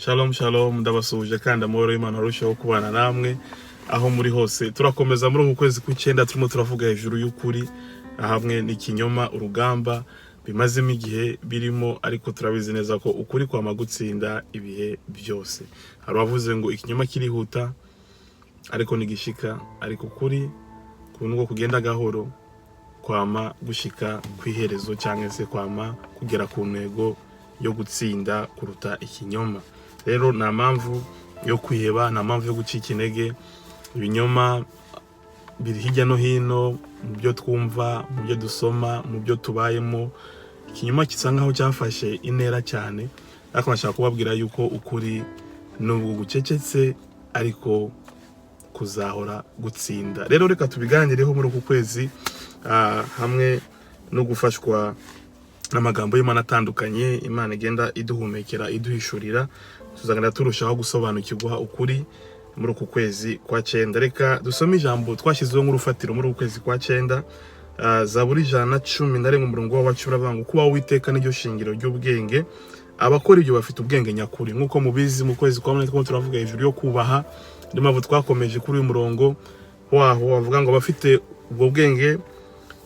Shalom shalom, ndabasuhuje kandi amahoro y'Imana arushaho kubana namwe aho muri hose. Turakomeza muri uku kwezi kw'icyenda, turimo turavuga hejuru y'ukuri hamwe n'ikinyoma, urugamba bimazemo igihe birimo, ariko turabizi neza ko ukuri kwama gutsinda ibihe byose. Hari uwavuze ngo ikinyoma kirihuta ariko ntigishika, ariko ukuri nubwo kugenda gahoro kwama gushika ku iherezo, cyangwa se kwama kugera ku ntego yo gutsinda kuruta ikinyoma. Rero nta mpamvu yo kwiheba, nta mpamvu yo gucika intege. Ibinyoma biri hirya no hino mu byo twumva, mu byo dusoma, mu byo tubayemo. Ikinyoma gisa nkaho cyafashe intera cyane, ariko nashaka kubabwira yuko ukuri nubwo gucecetse ariko kuzahora gutsinda. Rero reka tubiganireho muri uku kwezi, hamwe no gufashwa n'amagambo y'Imana atandukanye Imana igenda iduhumekera, iduhishurira, tuzagenda turushaho gusobanukirwa ukuri muri uku kwezi kwa cyenda. Reka dusome ijambo twashyizeho nk'urufatiro muri uku kwezi kwa cyenda. Zaburi 111 umurongo wa 10 uravuga ngo: "Kubaha Uwiteka niryo shingiro ry'ubwenge, abakora ibyo bafite ubwenge nyakuri." Nk'uko mubizi, mu kwezi kwa munani turimo turavuga hejuru yo kubaha. Niyo mpamvu twakomeje kuri uyu murongo waho bavuga ngo abafite ubwo bwenge,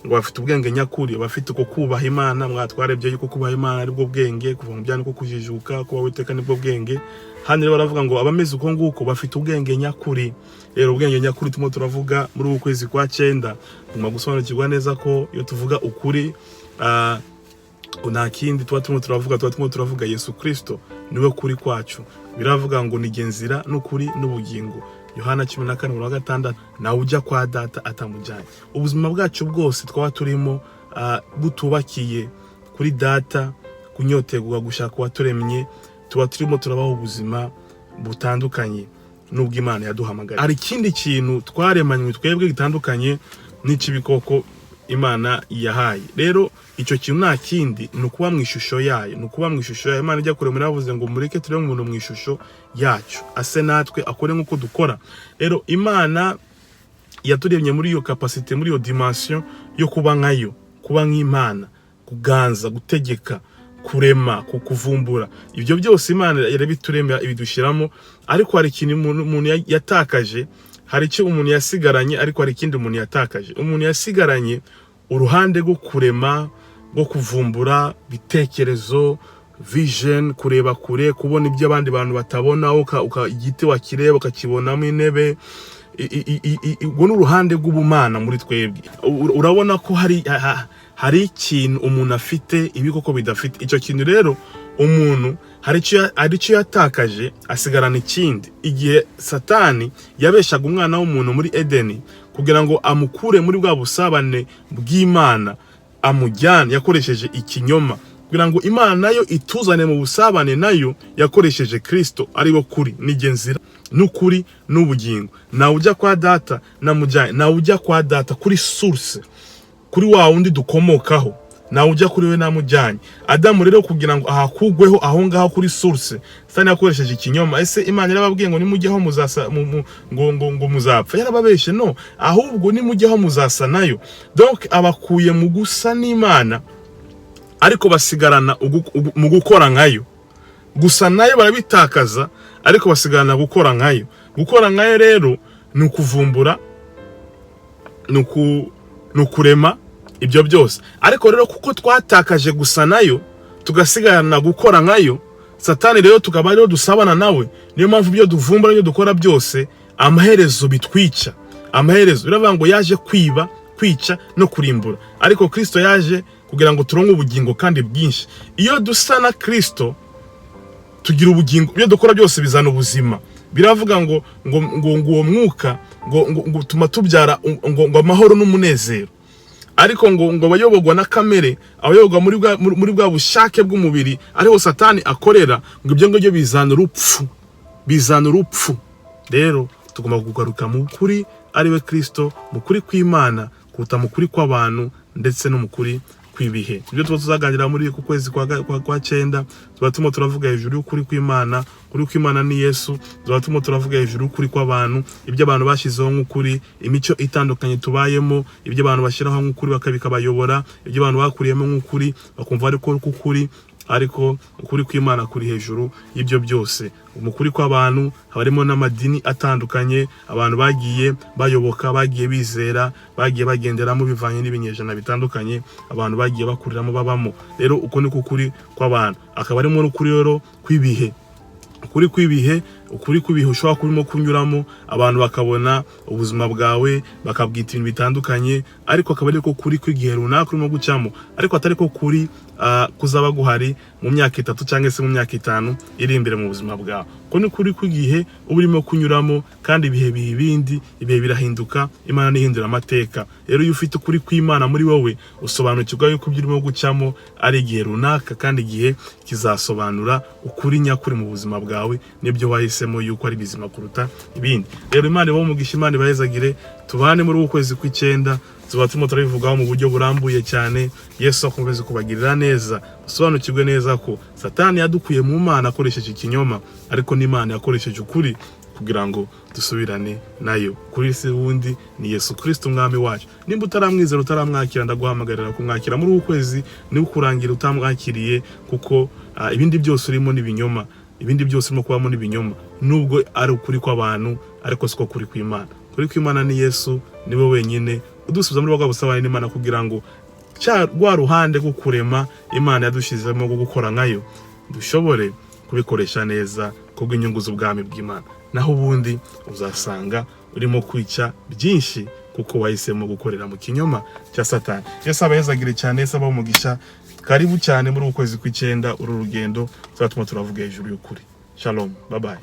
ngo bafite ubwenge nyakuri, bafite uko kubaha Imana. Mwatwarebye yuko kubaha Imana aribwo bwenge, kuva mu byaha niko kujijuka, kubaha Uwiteka nibwo bwenge. Hano rero baravuga ngo abameze uko nguko bafite ubwenge nyakuri. Rero ubwenge nyakuri turimo turavuga muri uku kwezi kwa cyenda, tugomba gusobanukirwa neza ko iyo tuvuga ukuri, nta kindi tuba turimo turavuga, tuba turimo turavuga Yesu Kristo, niwe kuri kwacu. Biravuga ngo: "Ni nzira n'ukuri n'ubugingo", Yohana 14:6, "nawe ujya kwa Data atamujyanye." Ubuzima bwacu bwose twaba turimo butubakiye kuri Data, kunyoterwa gushaka uwaturemye, tuba turimo turabaho ubuzima butandukanye n'ubwo Imana yaduhamagaye. Hari ikindi kintu twaremanywe twebwe gitandukanye n'icy'ibikoko Imana yahaye. Rero icyo kintu nta kindi, ni ukuba mu ishusho yayo, ni ukuba mu ishusho yayo. Imana ijya kurema yaravuze ngo: "Mureke turebe umuntu mu ishusho yacu, ase natwe, akore nk'uko dukora." Rero Imana yaturemye muri iyo capacité, muri iyo dimension yo kuba nkayo, kuba nk'Imana, kuganza, gutegeka, kurema, kuvumbura. Ibyo byose Imana irabituremera, ibidushyiramo. Ariko hari ikintu umuntu yatakaje. Hari icyo umuntu yasigaranye, ariko hari ikindi umuntu yatakaje. Umuntu yasigaranye uruhande rwo kurema, rwo kuvumbura ibitekerezo, vision, kureba kure, kubona ibyo abandi bantu batabona, igiti wakireba ukakibonamo intebe. Ubwo ni uruhande rw'ubumana muri twebwe. Urabona ko hari ikintu umuntu afite ibikoko bidafite. Icyo kintu rero umuntu hari icyo yatakaje, asigarana ikindi. Igihe Satani yabeshaga umwana w'umuntu muri Edeni kugira ngo amukure muri bwa busabane bw'Imana amujyane, yakoresheje ikinyoma. Kugira ngo Imana nayo ituzane mu busabane nayo, yakoresheje Kristo, ari we kuri: "Nijye nzira n'ukuri n'ubugingo, nawe ujya kwa Data namujyanye." Nawe ujya kwa Data, kuri source, kuri wa wundi dukomokaho, nawe ujya kuri we namujyanye. Adamu rero kugira ngo ahakugweho aho ngaho kuri source, Satani yakoresheje ikinyoma. Ese Imana yarababwiye ngo nimujyaho muzasa ngo muzapfa? Yarababeshe? No, ahubwo nimujyaho muzasa nayo. Donc abakuye mu gusa n'Imana, ariko basigarana mu gukora nkayo. Gusa nayo barabitakaza, ariko basigarana gukora nkayo. Gukora nkayo rero ni ukuvumbura, ni ukurema, ibyo byose. Ariko rero kuko twatakaje gusa nayo, tugasigarana gukora nkayo, Satani rero tukaba rero dusabana nawe. Niyo mpamvu ibyo duvumbura n'ibyo dukora byose amaherezo bitwica. Amaherezo biravuga ngo yaje kwiba, kwica no kurimbura, ariko Kristo yaje kugira ngo turonke ubugingo kandi bwinshi. Iyo dusa na Kristo tugira ubugingo, ibyo dukora byose bizana ubuzima. Biravuga ngo uwo mwuka ngo tuma tubyara ngo amahoro n'umunezero. Ariko ngo abayoborwa na kamere, abayoborwa muri bwa bushake bw'umubiri ariho Satani akorera, ngo ibyo ngibyo bizana urupfu, bizana urupfu. Rero tugomba kugaruka mu kuri, ariwe Kristo, mu kuri kw'Imana kuruta mu kuri kw'abantu ndetse no mu kuri kw'ibihe. Ibyo tuba tuzaganira muri uku kwezi kwa cyenda, tuba turimo turavuga hejuru y'ukuri kw'Imana. Ukuri kw'Imana ni Yesu. Tuba turimo turavuga hejuru y'ukuri kw'abantu, ibyo abantu bashyizeho nk'ukuri, imico itandukanye tubayemo, ibyo abantu bashyiraho nk'ukuri bikakabayobora, ibyo abantu bakuriyemo nk'ukuri bakumva ariko k'ukuri. Ariko ukuri kw'Imana kuri hejuru y'ibyo byose. Mu kuri kw'abantu haba harimo n'amadini atandukanye abantu bagiye bayoboka, bagiye bizera, bagiye bagenderamo bivanye n'ibinyejana bitandukanye abantu bagiye bakuriramo, babamo. Rero uko niko kuri kw'abantu. Akaba harimo n'ukuri rero kw'ibihe, ukuri kw'ibihe. Ukuri kw'ibihe ushobora kurimo kunyuramo, abantu bakabona ubuzima bwawe bakabwita ibintu bitandukanye, ariko akaba ariko kuri kw'igihe runaka urimo gucamo, ariko atari ko kuri kuzaba guhari mu myaka 3 cyangwa se mu myaka 5 iri imbere mu buzima bwawe. Ko ni kuri kw'igihe uba urimo kunyuramo, kandi ibihe biha ibindi, ibihe birahinduka, Imana ntihindura amateka. Rero iyo ufite ukuri kw'Imana muri wowe, usobanukirwa yuko ibyo urimo gucamo ari igihe runaka, kandi igihe kizasobanura ukuri nyakuri mu buzima bwawe n'ibyo wahisemo yuko ari bizima kuruta ibindi. Rero Imana ibahe umugisha, Imana ibahezagire. Tubane muri uku kwezi kw'icyenda, tuba turimo turabivugaho mu buryo burambuye cyane. Yesu akomeze kubagirira neza. Usobanukirwe neza ko Satani yadukuye mu Mana akoresheje ikinyoma, ariko n'Imana yakoresheje ukuri kugira ngo dusubirane nayo. Kuri si wundi ni Yesu Kristo Umwami wacu. Nimba utaramwizera, utaramwakira, ndaguhamagarira kumwakira muri uku kwezi. Niba ukurangira utamwakiriye, kuko ibindi byose urimo n'ibinyoma, ibindi byose urimo kubamo n'ibinyoma, nubwo ari ukuri kw'abantu, ariko siko kuri kw'Imana. Kuri kw'Imana ni Yesu, niwe wenyine udusubiza muri bwa busabane n'Imana, kugira ngo cya rwa ruhande rwo kurema Imana yadushyizemo rwo gukora nkayo dushobore kubikoresha neza kubw'inyungu z'ubwami bw'Imana. Naho ubundi uzasanga urimo kwica byinshi, kuko wahisemo gukorera mu kinyoma cya Satani. Yesu abahezagire cyane, Yesu abahe umugisha. Karibu cyane muri uku kwezi kw'icyenda, uru rugendo tuzatuma turavuga hejuru y'ukuri. Shalom, bye bye.